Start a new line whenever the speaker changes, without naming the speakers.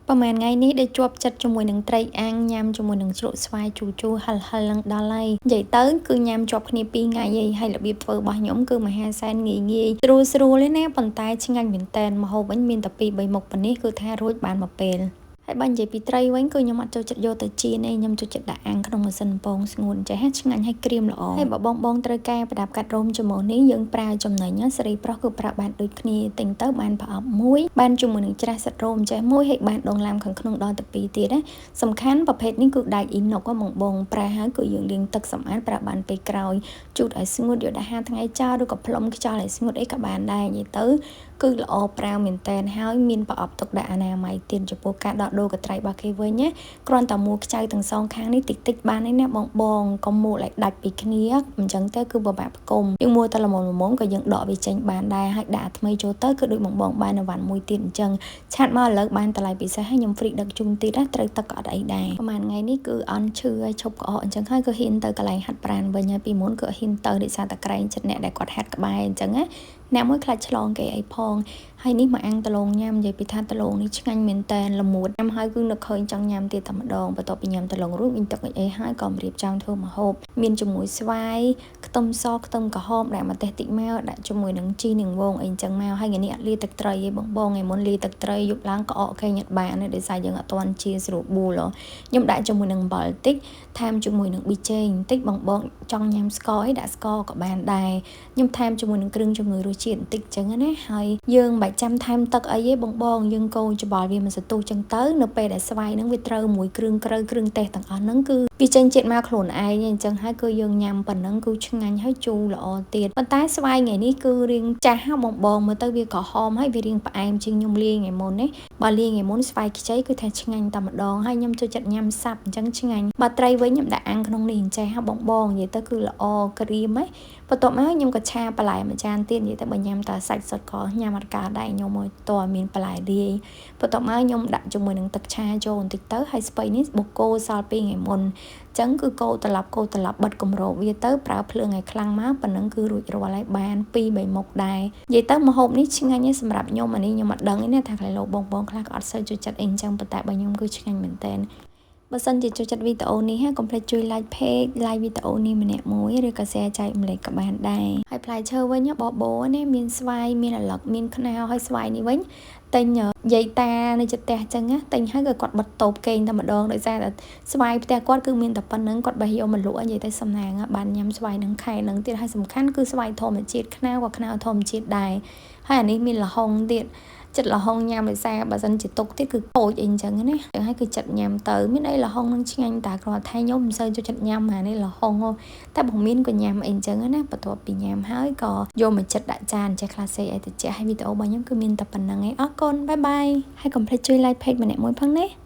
ប្រហែលថ្ងៃនេះដែលជាប់ចិត្តជាមួយនឹងត្រីអាំងញ៉ាំជាមួយនឹងជ្រក់ស្វាយជូរជូរហិលហិលនឹងដល់ហើយនិយាយទៅគឺញ៉ាំជាប់គ្នា2ថ្ងៃឯងហើយរបៀបធ្វើរបស់ខ្ញុំគឺមហាសែនងាយងាយស្រួលស្រួលទេណាប៉ុន្តែឆ្ងាញ់មែនតែនម្ហូបវិញមានតែ2 3មុខប៉ុណ្នេះគឺថារួចបានមួយពេលហើយបើនិយាយពីត្រីវិញគឺខ្ញុំអត់ចូលចិត្តយកទៅចៀនទេខ្ញុំចូលចិត្តដាក់អាំងក្នុងម៉ាស៊ីនពងស្ងួតចេះឆ្ងាញ់ហើយក្រៀមល្អហើយបើបងបងត្រូវការប្រដាប់កាត់រោមច្មោះនេះយើងប្រើចំណេញសេរីប្រុសគឺប្រើបានដូចគ្នាទិញទៅបានប្រអប់មួយបានជាមួយនឹងច្រាសសិតរោមចេះមួយហើយបានដងឡាមខាងក្នុងដល់ទៅ2ទៀតណាសំខាន់ប្រភេទនេះគឺដែកអ៊ីណុកបងបងប្រើហើយគឺយើងលាងទឹកសម្អាតប្រើបានពេលក្រោយជូតឲ្យស្ងួតយកដាក់ហាថ្ងៃចោលឬក៏ផ្លុំខ្យល់ឲ្យស្ងួតអីក៏បានដែរនិយាយទៅគឺល្អប្រើមែនតែនហើយមានប្រអប់ទុកដាក់អនាម័យទៀតចំពោះការដោះដូរកន្ត្រៃរបស់គេវិញណាគ្រាន់តែមួលខ្ចៅទាំងសងខាងនេះតិចតិចបានឯណាបងបងកុំមួលឲ្យដាច់ពីគ្នាអញ្ចឹងទៅគឺពិបាកផ្គុំយើងមួលតែល្មមល្មមក៏យើងដកវាចេញបានដែរហើយដាក់ថ្មីចូលទៅគឺដូចបងបងបានអីវ៉ាន់មួយទៀតអញ្ចឹងឆាតមកឥឡូវបានតម្លៃពិសេសហើយខ្ញុំ free ដឹកជូនទៀតណាត្រូវទឹកក៏អត់អីដែរប្រហែលថ្ងៃនេះគឺអន់ឈឺហើយឈប់ក្អកអញ្ចឹងហើយក៏ហ៊ានទៅកន្លែងហាត់ប្រាណវិញហើយពីមុនគឺហ៊ានទៅដោយសារតែក្រែងចិត្តអ្នកដែលគាត់ហាត់ក្បែរអញ្ចឹងណាអ្នកមួយខ្លាចឆ្លងគេអីផងហើយនេះមកអាំងដលងញ៉ាំនិយាយពីថាដលងនេះឆ្ងាញ់មែនតែនល្មួតញ៉ាំហើយគឺនឹកឃើញចង់ញ៉ាំទៀតតែម្ដងបន្ទាប់ពីញ៉ាំដលងរួចវិញទឹកអីហើយក៏រៀបចំធ្វើម្ហូបមានជាមួយស្វាយខ្ទឹមសខ្ទឹមក្រហមដាក់ម្ទេសតិចមកដាក់ជាមួយនឹងជីនឹងវងអីអញ្ចឹងមកហើយថ្ងៃនេះអត់លាទឹកត្រីទេបងបងថ្ងៃមុនលាទឹកត្រីយប់ឡើងក្អកគេញ៉ាត់បានដោយសារយើងអត់ទាន់ជាស្រួលបួលខ្ញុំដាក់ជាមួយនឹងអំបិលតិចថែមជាមួយនឹងប៊ីចេងបន្តិចបងបងចង់ញ៉ាំស្ករអីដាក់ស្ករក៏បានដែរខ្ញុំថែមជាមួយនឹងគ្រឿងជំនួយរសជាតិបន្តិចអញ្ចឹងណាហើយយើងមិនបាច់ចាំថែមទឹកអីទេបងបងយើងកូរច្បល់វាមួយសន្ទុះចឹងទៅនៅពេលដែលស្វាយហ្នឹងវាត្រូវមួយគ្រឿងក្រៅគ្រឿងទេសទាំងអស់ហ្នឹងគឺវាចេញជាតិមកខ្លួនឯងអញ្ចឹងហើយគឺយើងញ៉ាំប៉ុណ្ណឹងគឺឆ្ងាញ់ហើយជូរល្អទៀតប៉ុន្តែស្វាយថ្ងៃនេះគឺរៀងចាស់ហ៎បងបងមើលទៅវាក្រហមហើយវារៀងផ្អែមជាងខ្ញុំលាយថ្ងៃមុនណាបើលាយថ្ងៃមុនស្វាយខ្ចីគឺថាឆ្ងាញ់តែម្ដងហើយខ្ញុំចូលចិត្តញ៉ាំសាប់អញ្ចឹងឆ្ងាញ់បើត្រីវិញខ្ញុំដាក់អាំងក្នុងនេះអញ្ចេះហ៎បងបងនិយាយទៅគឺល្អក្រៀមហ៎បន្ទាប់មកខ្ញុំក៏ឆាបន្លែមួយចានទៀតនិយាយទៅបើញ៉ាំតែសាច់សុទ្ធក៏ញ៉ាំអត់កើតដែរខ្ញុំមកតើមានបន្លែលាយបន្ទាប់មកខ្ញុំដាក់ជាមួយនឹងទឹកឆាចូលបន្តិចទៅហើយស្ពៃនេះបុកូសល់ពីថ្ងៃមុនចឹងគឺកូរត្រឡប់កូរត្រឡប់បិទគម្របវាទៅប្រើភ្លើងឲ្យខ្លាំងមកប៉ុណ្ណឹងគឺរួចរាល់ហើយបាន2 3មុខដែរនិយាយទៅម្ហូបនេះឆ្ងាញ់ឯងសម្រាប់ខ្ញុំអានេះខ្ញុំអត់ដឹងទេណាថាខ្លាចលោកបងបងខ្លះក៏អត់សូវចូលចិត្តអីចឹងប៉ុន្តែបើខ្ញុំគឺឆ្ងាញ់មែនតើបើសិនជាចូលចិត្តវីដេអូនេះកុំភ្លេចជួយ like page like វីដេអូនេះម្នាក់មួយឬក៏ share ចែករំលែកក៏បានដែរហើយផ្លែឈើវិញបបោនេះមានស្វាយមានឪឡឹកមានខ្នុរហើយស្វាយនេះវិញទិញយាយតានៅចិត្តផ្ទះអញ្ចឹងណាទិញហើយក៏គាត់បិទតូបគេងតែម្ដងដោយសារតែស្វាយផ្ទះគាត់គឺមានតែប៉ុណ្្នឹងគាត់បេះយកមកលក់និយាយទៅសំណាងបានញ៉ាំស្វាយនឹងខែនឹងទៀតហើយសំខាន់គឺស្វាយធម្មជាតិខ្នុរក៏ខ្នុរធម្មជាតិដែរហើយអានេះមានល្ហុងទៀតចិត្តល្ហុងញ៉ាំដោយសារបើសិនជាទុកទៀតគឺខូចអីអញ្ចឹងណាចឹងហើយគឺចិត្តញ៉ាំទៅមានអីល្ហុងនឹងឆ្ងាញ់តែគ្រាន់តែខ្ញុំមិនសូវចូលចិត្តញ៉ាំអានេះល្ហុងតែបើមានក៏ញ៉ាំអីអញ្ចឹងណាបន្ទាប់ពីញ៉ាំហើយក៏យកមកចិត្តដាក់ចានចេះខ្លះសេអីទៅចេះហើយវីដេអូរបស់ខ្ញុំគឺមានតែប៉ុណ្្នឹងឯងអរគុណ bye bye ហើយកុំភ្លេចជួយ like page ម្នាក់មួយផងណា។